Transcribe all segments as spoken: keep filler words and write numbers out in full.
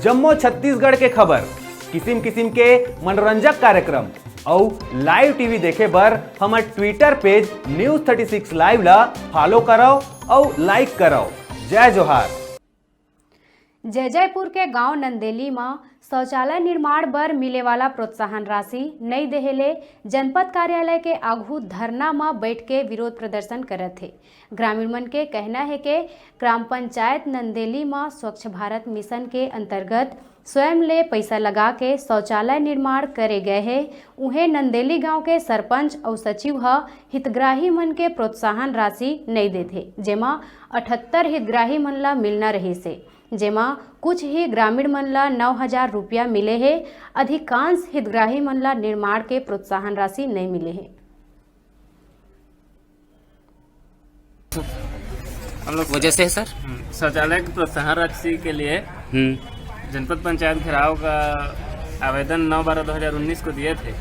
जम्मो छत्तीसगढ़ के खबर, किसिम किसिम के मनोरंजक कार्यक्रम अउ live T V देखे बर हमर Twitter page News thirty six Live ला follow करव अउ like करव। जय जोहार। जैजैपुर के गांव नंदेली म शौचालय निर्माण बर मिले वाला प्रोत्साहन राशि नइ देहे ले जनपद कार्यालय के आघू धरना म बैठ के विरोध प्रदर्शन करत हे। ग्रामीण मन के कहना हे के ग्राम पंचायत नंदेली म स्वच्छ भारत मिशन के अंतर्गत स्वयं ले पैसा लगा के शौचालय निर्माण करे गए हे। उहें नंदेली गांव के सरपंच अउ सचिव ह हितग्राही मन के प्रोत्साहन राशि नइ देथे, जेमा अठहत्तर हितग्राही मन ला मिलना रहिस हे, जेमा कुछ ही ग्रामीण मन ला नौ हजार रुपया मिले हे। अधिकांश हितग्राही मन ला निर्माण के प्रोत्साहन राशि नइ मिले हे। हम लोग वजह से है सर। हम्म, शौचालय की प्रोत्साहन राशि के लिए हम्म। जनपद पंचायत घेराव का आवेदन नौ बारह दो हज़ार उन्नीस को दिए थे,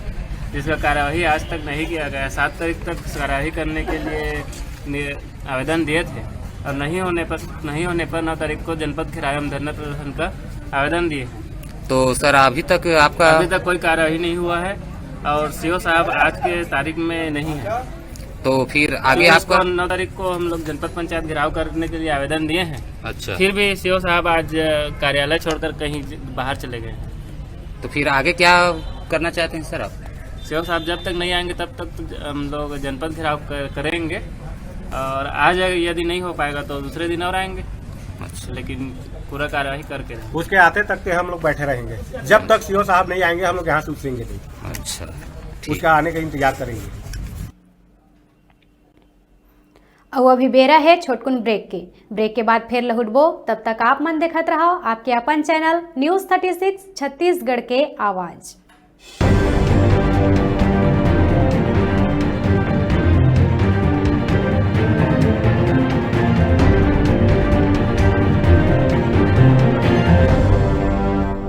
जिसका कार्यवाही आज तक नहीं किया गया। सात तारीख तक कार्यवाही करने के लिए नि- आवेदन दिए थे और नहीं होने पर नहीं होने पर नौ तारीख को जनपद घेराव एवं धरना प्रदर्शन का आवेदन दिए हैं। तो सर, अभी तक आपका अभी तक कोई कार्यवाही नहीं हुआ है और सीओ साहब आज के तारीख में नहीं है। तो फिर आगे क्योंकि आपका इसको नौ तारीख को हम लोग जनपद पंचायत घेराव करने के लिए आवेदन दिए हैं। अच्छा। फिर भी सीओ साहब आज अ, कार्यालय छोड़कर कहीं ज- बाहर चले गए हैं। तो फिर आगे क्या करना चाहते हैं सर आप? सीओ साहब जब तक नहीं आएंगे तब तक तो ज- हम लोग जनपद घेराव कर, करेंगे और आज अगर यदि नहीं हो पाएगा तो दूसरे दिन और आएंगे, अच्छा। लेकिन पूरा कार्यवाही करके रहेंगे। उसके आते तक के हम लोग बैठे रहेंगे। जब तक सीओ साहब नहीं आएंगे, हम लोग यहाँ से उठेंगे नहीं। अच्छा। ठीक। उसका आने का इंतजार करेंगे। अउ अभी बेरा हे छोटकुन ब्रेक के। ब्रेक के बाद फेर लहुटबो, तब तक आप मन देखत रहव आपके अपन channel news thirty six Chhattisgarh के आवाज।